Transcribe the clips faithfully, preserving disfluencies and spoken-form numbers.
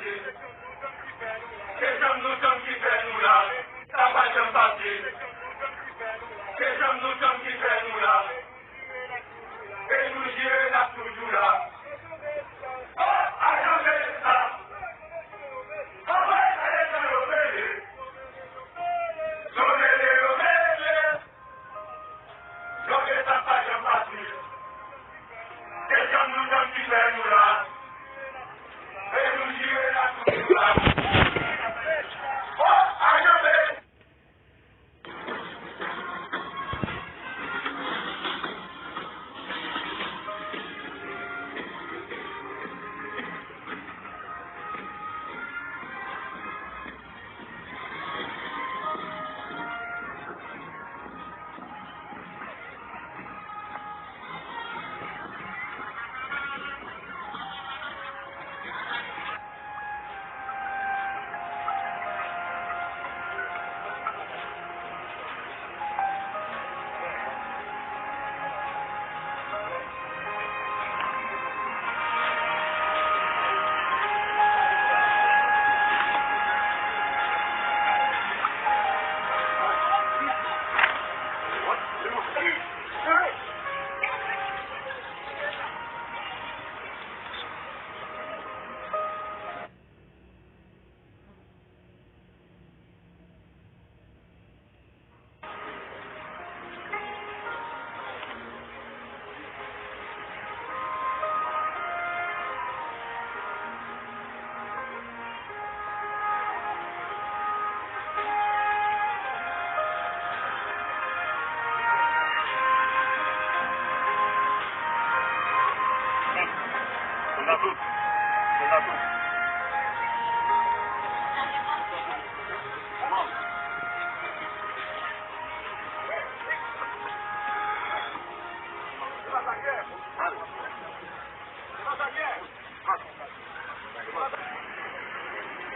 Se janm nou janm ki fè nou la. Sa pa janm pase. Se janm nou janm ki fè nou la. E nou jire n ap toujou la. O, ajan P S A. Anvoye sa letan yo veye. Yo veye, yo veye. Yo veye, sa pa janm pase. Se janm nou janm ki fè nou la. E nou jire n ap toujou la. O, ajan P S A.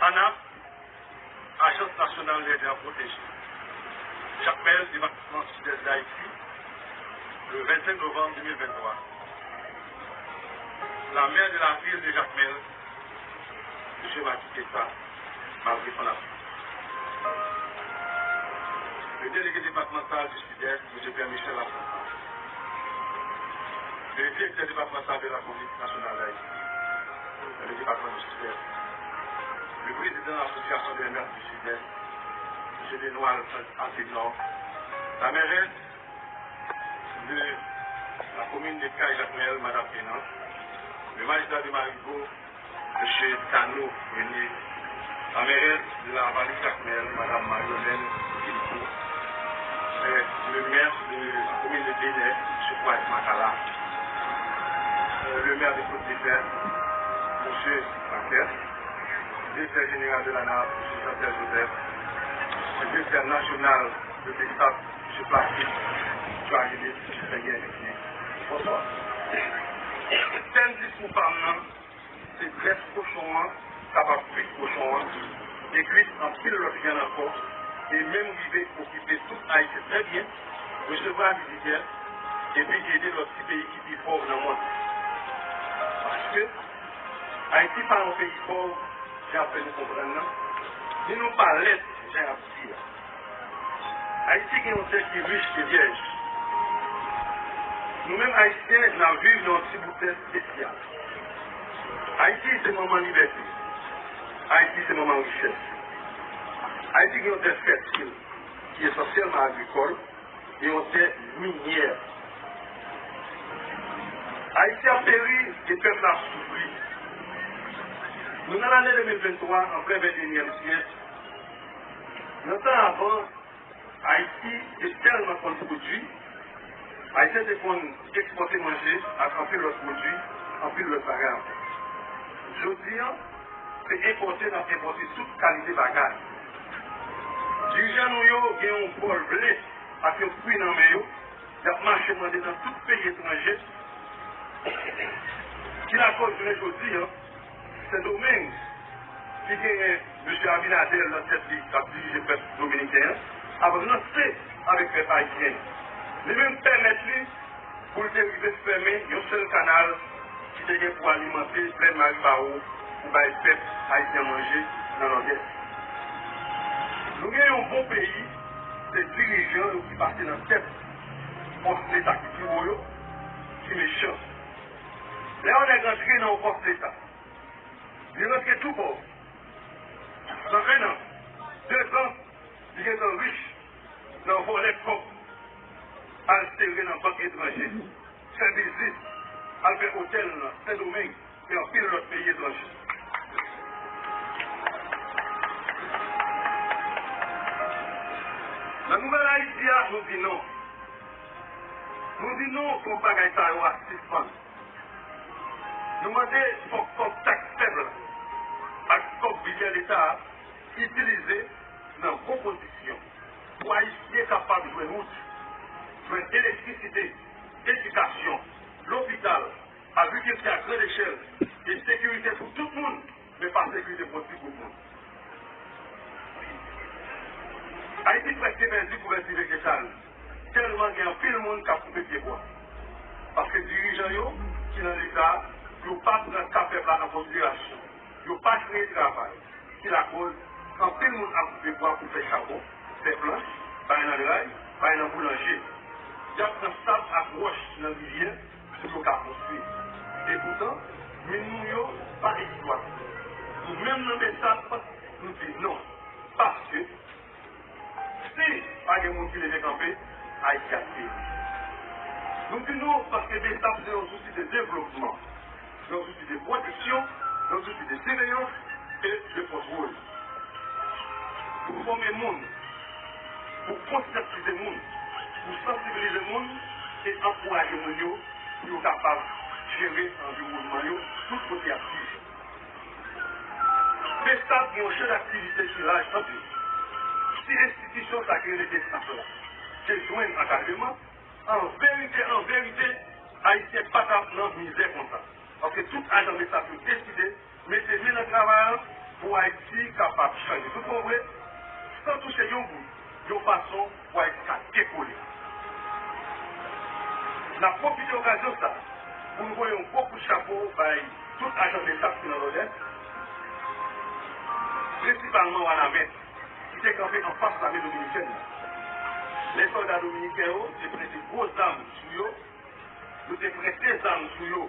ANAP, Ajans Nasyonal Lèdè Pwoteje. Jakmèl, depatman Sidès d Ayiti, le vingt-cinq novembre deux mille vingt-trois. La maire de la ville de Jakmèl, Mesye Maki Keta, malgre son absans. Le délégué départemental du Sud-Est, Mesye Pierre Michel Lafontant. Le directeur départemental de la police nationale d'Haïti, dans le département du Sud-Est. Le président de l'association des maires du Sud-Est, Mesye Benoît Altenor. La mairesse de la commune de Cayes-Jakmèl, Madame Pénance. Le magistrat de Marigot, Mesye Tano René, la mairesse de la Vallée Jakmèl, Madame Marie-Hélène Philippot, euh, le maire de la commune de Benè, Mesye Kouad Makala, euh, le maire de Côte-des-Fers, Mesye Marquez, directeur général de l'ANAP, Mesye Jean-Pierre Joseph, le directeur national de BSAP, Mesye Placide Joagelis, Mesye Fengen Vivier. Bonswa. Tèm diskou pa m nan, se grès kochon an kapab kwit kochon an, e kwit anpil lòt vyann ankò, e menm rive okipe tout Ayisyen trè byen, resevwa vizitè, epi ede lòt ti peyi ki pi pòv nan mond. Paske Ayiti pa yon peyi pòv, jan y ap fè nou konprann nan, ni nou pa lèd, jan y ap di a. Ayiti gen yon tè ki rich e vyèj. Nou menm Ayisyen, n ap viv nan yon ti bout tè espesyal. Ayiti se manman libète. Ayiti se manman richès. Ayiti gen yon tè fètil, ki esansyèlman agrikòl, e yon tè minyè. Ayiti ap peri e pèp la ap soufri. Nou nan lane de mil venntwa, an plen venteyinyèm syèk. Nan tan avan, Ayiti te tèlman konn pwodui, Ayisyen te konn ekspòte manje ak anpil lòt pwodui, anpil lòt bagay ankò. Jodi a, se enpòte n ap enpòte tout kalite bagay. Dirijan nou yo gen yon bòl ble ak yon kwi nan men yo, y ap mache mande nan tout peyi etranje. Ki lakòz jounen jodi a, Sendomeng, ki genyen Mesye Abinader nan tèt li k ap dirije pèp dominiken an, ap ranse avèk pèp ayisyen. Li menm pèmèt li pou l te rive fèmen yon sèl kanal ki te gen pou alimante plèn Maribawo bay pèp ayisyen an manje nan Nòdès. Nou gen yon bon peyi, se dirijan yo ki pase nan tèt pòs Leta ki pi wo yo, ki mechan. Lè yon nèg rantre nan yon pòs Leta, li rantre tou pòv. Nan en an, de zan, li gentan rich nan vòlè kòb, al sere nan bank etranje, fè biznis, al fè otèl nan Sendomeng e anpil lòt peyi etranje. Nan Nouvèl Ayiti a, nou di non. Nou di non pou bagay sa yo a sispann. Nou mande fòk kòb taks pèp la ak kòb bidjè Leta a itilize nan bon kondisyon pou Ayisyen kapab jwenn wout, jwenn elektrisite, edikasyon, lopital, agrikilti a gran echèl e sekirite pou tout moun, men pa sekirite pou yon ti gwoup moun. Ayiti prèske pèdi kouvèti vejetal, tèlman gen anpil moun k ap koupe pyebwa. Paske dirijan yo ki nan Leta, yo pa pran ka pèp la an konsiderasyon. Yo pa kreye travay. Ki lakoz anpil moun ap koupe bwa pou fè chabon, fè planch, bay nan dray, bay nan boulanje. Y ap pran sab ak wòch nan rivyè pou yo ka konstwi. Epoutan, min nou yo pa eksplwate. Nou menm nan Besap, nou di non. Paske, si pa gen moun ki leve kanpe, Ayiti ap peri. Nou di non paske Besap se yon sousi de devlopman, yon sousi de pwoteksyon, yon sousi de siveyans e de kontwòl. Pou fòme moun, pou konsyantyize moun, pou sansibilize moun e ankouraje moun yo pou yo kapab jere anviwònman yo tout kote y ap viv. Besap gen yon chan daktivite ki laj anpil. Si enstitisyon sa ki rele Besap la te jwenn ankadreman, an verite, an verite, Ayisyen pa t ap nan mizè konsa. Paske tout ajan Besap yo deside mete men nan travay la pou Ayiti kapab chanje tout bon vre, san touche yon goud, yon fason pou Ayiti ka dekole. N ap pwofite okazyon sa a pou n voye yon gwo kout chapo bay tout ajan Besap ki nan Nòdès, prensipalman Wanament, ki te kanpe anfas lame dominikèn nan. Lè sòlda dominiken yo te prete gwo zam sou yo, yo te prete zam sou yo,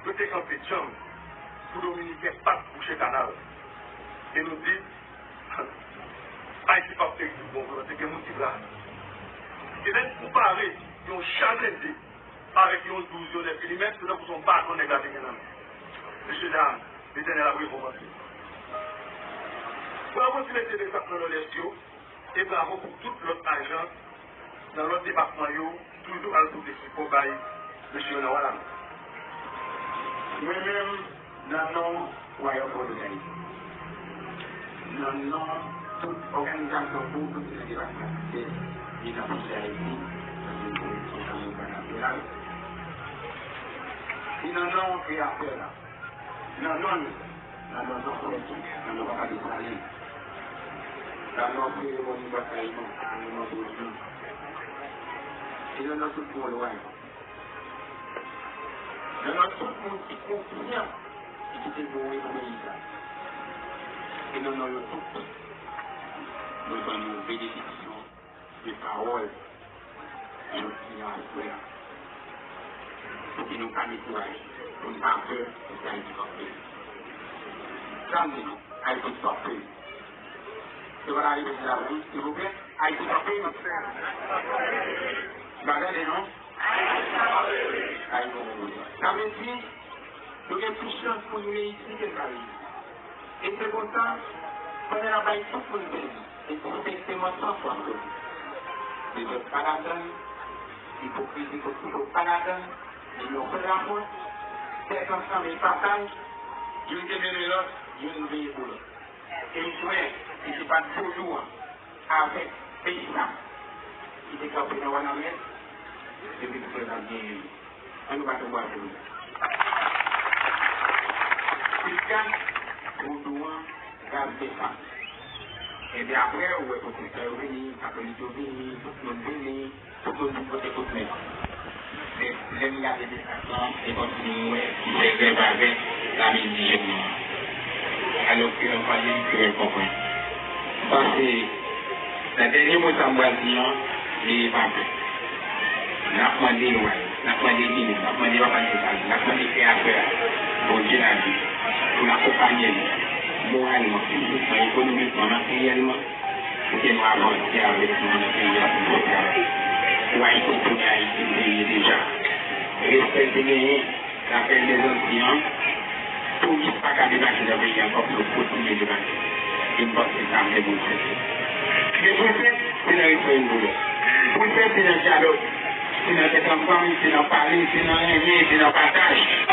yo te kanpe djanm pou Dominiken pa t bouche kanal. E nou di, Ayiti p ap peri pou bon vre, paske gen moun ki la. E lè n konpare yon cha blende avèk yon douz, yon nèf milimèt, se tankou se yon baton nèg la te gen nan men. Mesye dam, Letènèl ap rekonpanse. Bravo ti mesye Besap nan Nòdès yo, e bravo pou tout lòt ajan nan lòt depatman yo ki toujou al pote sipò bay mesye yo nan Wanament. Mwen menm, nan non Wayòm Pòtoprens, nan non tout òganizasyon gwo ki nan depatman Sidès, li nan peyi Dayiti, nan yon konvensyon kanal entènasyonal, e nan non kreyatè la, nan non l, nan non Jean Paul, nan non Papa Desalin, nan non Pierre Léopold Bois Caiman, nan non Bourgeois, e nan non tout moun lwen. Nan non tout moun ki konsyan e ki te mouri pou peyi sa. E nan non yo tout, mwen ban nou benediksyon de pawòl jodi a aswè a. Pou ke nou pa dekouraje, pou n pa pè, paske Ayiti p ap peri. Sa m di nou, Ayiti p ap peri. Se pa la repete la wi, silvouplè. Ayiti p ap peri. N pa tande non. Ayiti p ap peri. Sa vle di, nou gen plis chans pou n reyisi ke n pa reyisi. E se konsa, pandan n ap bay tout moun peyi, e distenkteman san fwa sou li. Dezòd pa ladan l, ipokrizi kot kouto pa ladan l, linyon pa ladan l, tèt ansanm e pataj, youn te veye lòt, youn veye pou lòt. E m kwè, si se pa t vodou an, avèk Besap ki te kanpe nan Wanament, depi pou fè n ap genyen li. An nou bat yon bravo pou li. Piga vodou an, gaz Besap. Epi apre, ou wè pwotestè yo vini, katolik yo vini, tout moun vini, tout moun vin pote kout men. Men lè m gade Besap lan, se kòmsi m wè li fè grèv avèk lame endijèn nan. Dyalòg kreyòl pale, kreyòl konprann. Sa se nan dènye mo sa m pral di an, li pa pè. N ap mande lwa yo, n ap mande minis, n ap mande papa Dye Salye, n ap mande kreyatè a, Bondye lavi, pou l akonpaye nou moralman, fizikman, ekonomikman, materyèlman, pou ke nou avanse avèk nou nan peyi a pou nou fè travay. Pou Ayiti tounen Ayiti li te ye deja. Respè te genyen. Lapèl dèzantiyan, touris pa ka debake nan peyi a ankò pou yo kontinye debake. E m panse sa fè moun fèt. Men pou l fèt, se nan respè youn pou lòt. Pou l fèt, se nan dyalòg. Se nan tèt ansanm, se nan pale, se nan renmen, se nan pataj.